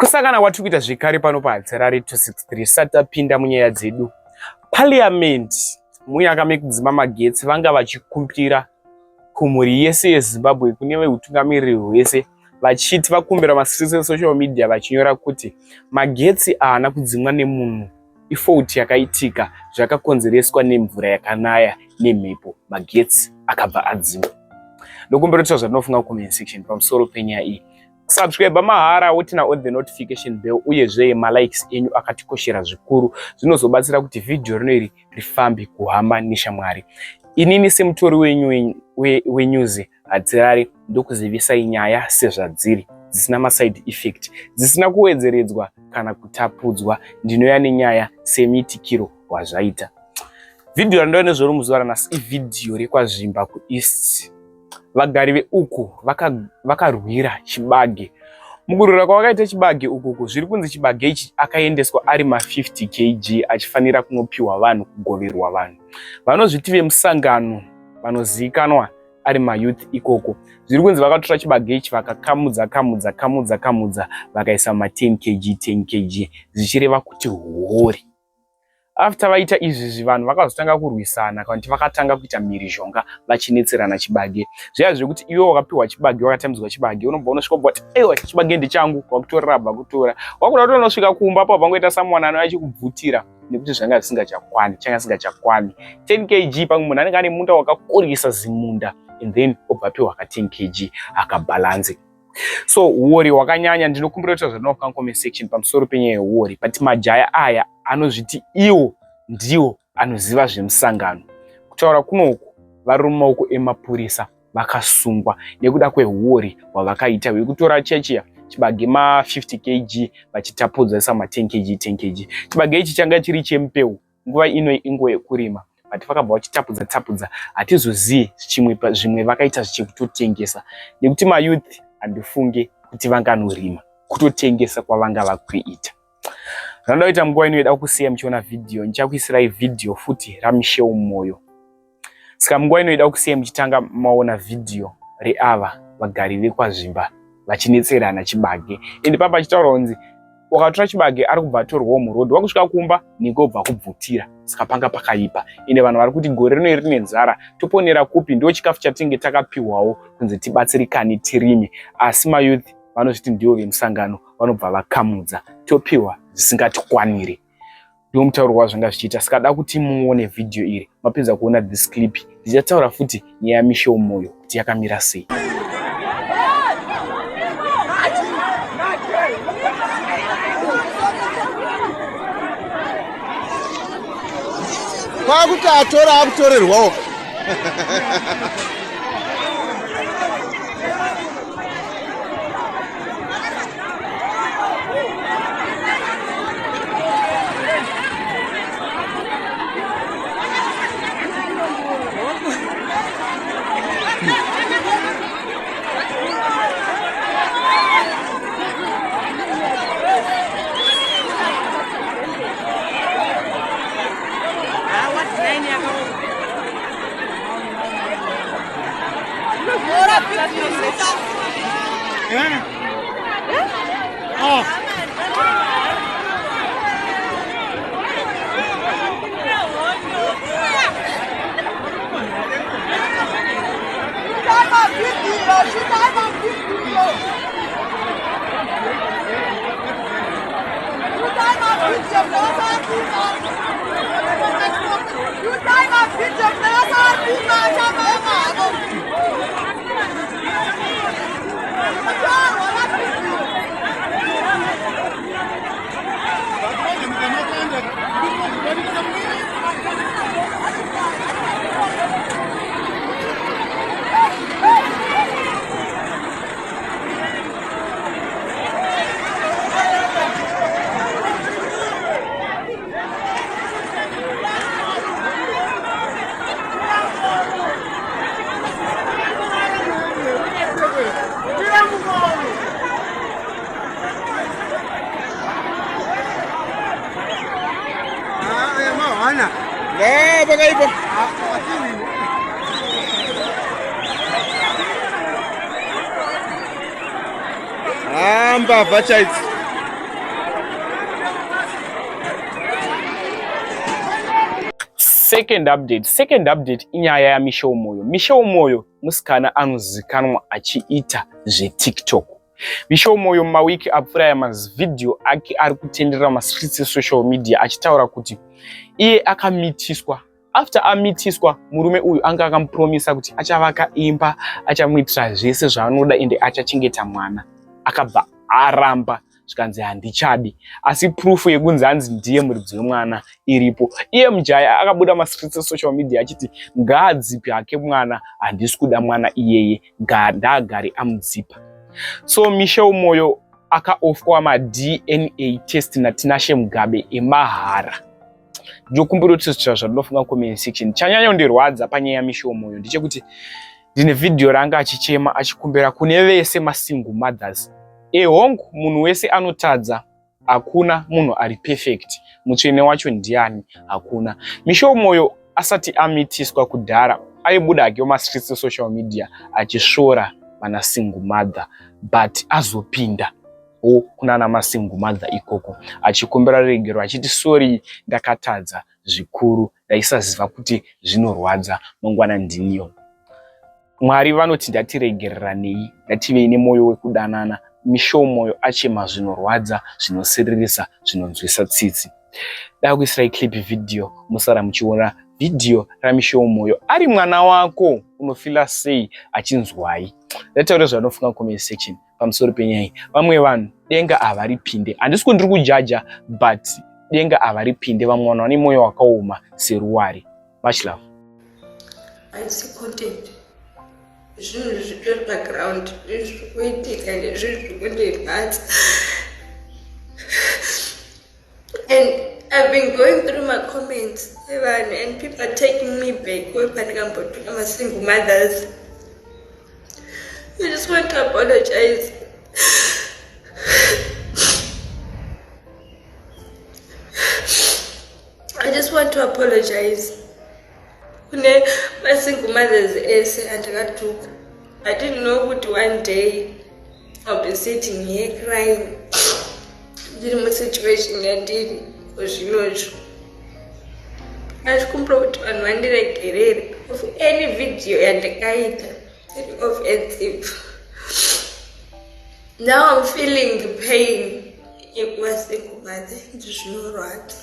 Kusangana kwatiri kuita zvekare pano paHatirari 263 sati tapinda munyaya dzedu. Parliament munyaka mekudzima magetsi vanga vachikumbira kumhuri yese yeZimbabwe kune vehutungamiriri hwese vachiti vakumbira masisi esocial media vachinyora kuti magetsi ahana kudzimwa nemunhu ifault yakaitika zvakakonzereswa nemvura yakanaya nemhepo magetsi akabva adzimwa. Ndokumbira kuti zvatinofunga comment section pamusoro penyaya iyi. Subscribe mahara wotina on the notification bell uyezve malikes enyu akatikoshera zvikuru zvinozobatsira kuti vhidhiyo rino iri rifambe kuhama neshamwari. Inini semutori wenyu wenews Hadzirari ndokuzivisai nyaya sezvadziri dzisina maside effect dzisina kuwedzeredzwa kana kutapudzwa ndinouya nenyaya semiitikiro wazvaita. Vhidhiyo randauya nezvaro muzuva ranhasi ivhidhiyo rekwaZvimba kuEast. Vagari veuku vakarwira vaka chibage. Mukurwira kwavakaita chibage ukuku zviri kunzi chibage ichi akaendeswa ari ma 50 kg achifanira kunopiwa vanhu kugoverwa vanhu. Vanozviti vemusangano vanozivikanwa ari mayouth ikoko zviri kunzi vakatora chibage ichi vakakamudza kamudza kamudza kamudza vakaisa ma 10 kg 10 kg zvichireva kuti huori. After vaita izvizvi vanhu vakazotanga kurwisana kana kuti vakatanga kuita mhirizhonga vachinetserana chibage zviya zvekuti iwe wakapiwa chibage wakatambidzwa chibage unobva unosvika ubva kuti aiwa chibage ndechangu wakutorera abva kutora wakuda kuti unosvika kumba pa pangoita someone anouya achikubvutira nekuti zvanga zvisingachakwani changa zvisingachakwani 10 kg pamwe munhu anenge ane munda wakakurisa zimunda and then obva apiwa ka 10 kg akabhalanse. So huori hwakanyanya ndinokumbira kuti zvatinopa comment section pamusoro penyaya yehuori but majaya aya anozviti iwo ndiwo anoziva zvemusangano. Kutaura kunoku vari mumaoko emapurisa vakasungwa nekuda kwehuori hwavakaita hwekutora chechiya chibage ma 50 kg vachitapudza sama 10 kg 10 kg. Chibage ichi changa chiri chembeu nguva ino inguva yekurima but vakabva vachitapudza tapudza hatizozii chimwe zvimwe vakaita zvichekutotengesa nekuti mayouth handifunge kuti vanganorima kutotengesa kwavanga vakuita. Zvanoda kuita nguva ino ida kusiya muchiona vhidhiyo ndichakuisirai vhidhiyo futi raMichelle Moyo. Saka munguva ino ida kusiya muchitanga maona vhidhiyo reava vagari vekwaZvimba vachinetserana chibage ende papa achitaura kunzi wakatora chibage ari kubva atorwawo muroad wakusvika kumba nenge obva kubvutira saka panga pakaipa ende vanhu vari kuti gore rino rine nzara toponera kupi ndo chikafu chatinge takapiwawo kunzi tibatsirikane tirime asi mayouth vanozviti ndivo vemusangano vanobva vakamudza topiwa zvisingatikwanire ndiwo mutauro wazvanga zvichiita saka da kuti muone vhidhiyo iri mapedza kuona this clip ndichataura futi nyaya yaMichelle Moyo kuti yakamira sei. Kwakuti atora akutorerwawo. Pakaipa. Ah, mbavha chaidzo. Second update. Second update inyaya yaMichelle Moyo. Michelle Moyo musikana anozikanwa achiita zveTikTok. Michelle Moyo mumawiki apfuura aya mazivhidhiyo ake ari kutenderera mastreets esocial media achitaura kuti iye akamitiswa. After amitiswa, murume uyu anga akamupromisa kuti achavaka imba, achamuitira zvese zvaanoda ende achachengeta mwana. Akabva aramba zvikanzi handichadi, asi proof yekunzi hanzi ndiye muridzi wemwana iripo. Iye mujaya akabuda mastreets esocial media achiti ngaadzipe hake mwana, handisi kuda mwana iyeye, ndaagare amudzipa. So Michelle Moyo akaofwa maDNA test naTinashe Mugabe emahara. Ndinokumbira kuti zviro zvandinofunga comment section. Chanyanya kundirwadza panyaya yaMichelle Moyo ndechekuti ndine vhidhiyo ranga achichema achikumbira kune vese masingle mothers. Ehongu, munhu wese anotadza, hakuna munhu ari perfect, mutsvene wacho ndiani? Hakuna. Michelle Moyo asati amitiswa kudhara aibuda hake mumastreets esocial media achisvora vana single mother, but azopinda wo kunana masingle mother ikoko achikumbira ruregero achiti sorry, ndakatadza zvikuru, ndaisaziva kuti zvinorwadza, mangwana ndiniyo. Mwari vanoti ndatiregereranei, ngativei nemwoyo wekudanana. Michelle Moyo achema zvinorwadza, zvinosiririsa, zvinonzwisa tsitsi. Dakuisirai clip video, musara muchiona vhidhiyo raMichelle Moyo. Ari mwana wako unofila sei achinzwai? Ndataura zvanofunga comment section pamusoro penyaya. Vamwe vanhu denga havaripinde, handisi kuti ndiri kujaja, but denga havaripinde. Vamwe vanhu vane mwoyo wakaoma seruware. Much love. Haisi content, zvinhu zvitori paground, zvinhu zviri kuitika ende zvinhu zviri kundirwadza. And I've been going through my comments evanhu and people are taking me back wepandikambotuka masingle mothers. I just want to apologize. I just want to apologize kune masingle mothers ese andakatuka. I didn't know kuti one day I'll be sitting here crying ndiri musituation yandiri zvinozvo. Achikumbira kuti vanhu vandiregerere of any video yandakaita iri offensive. Now I'm feeling the pain yekuva single mother, zvinorwadza.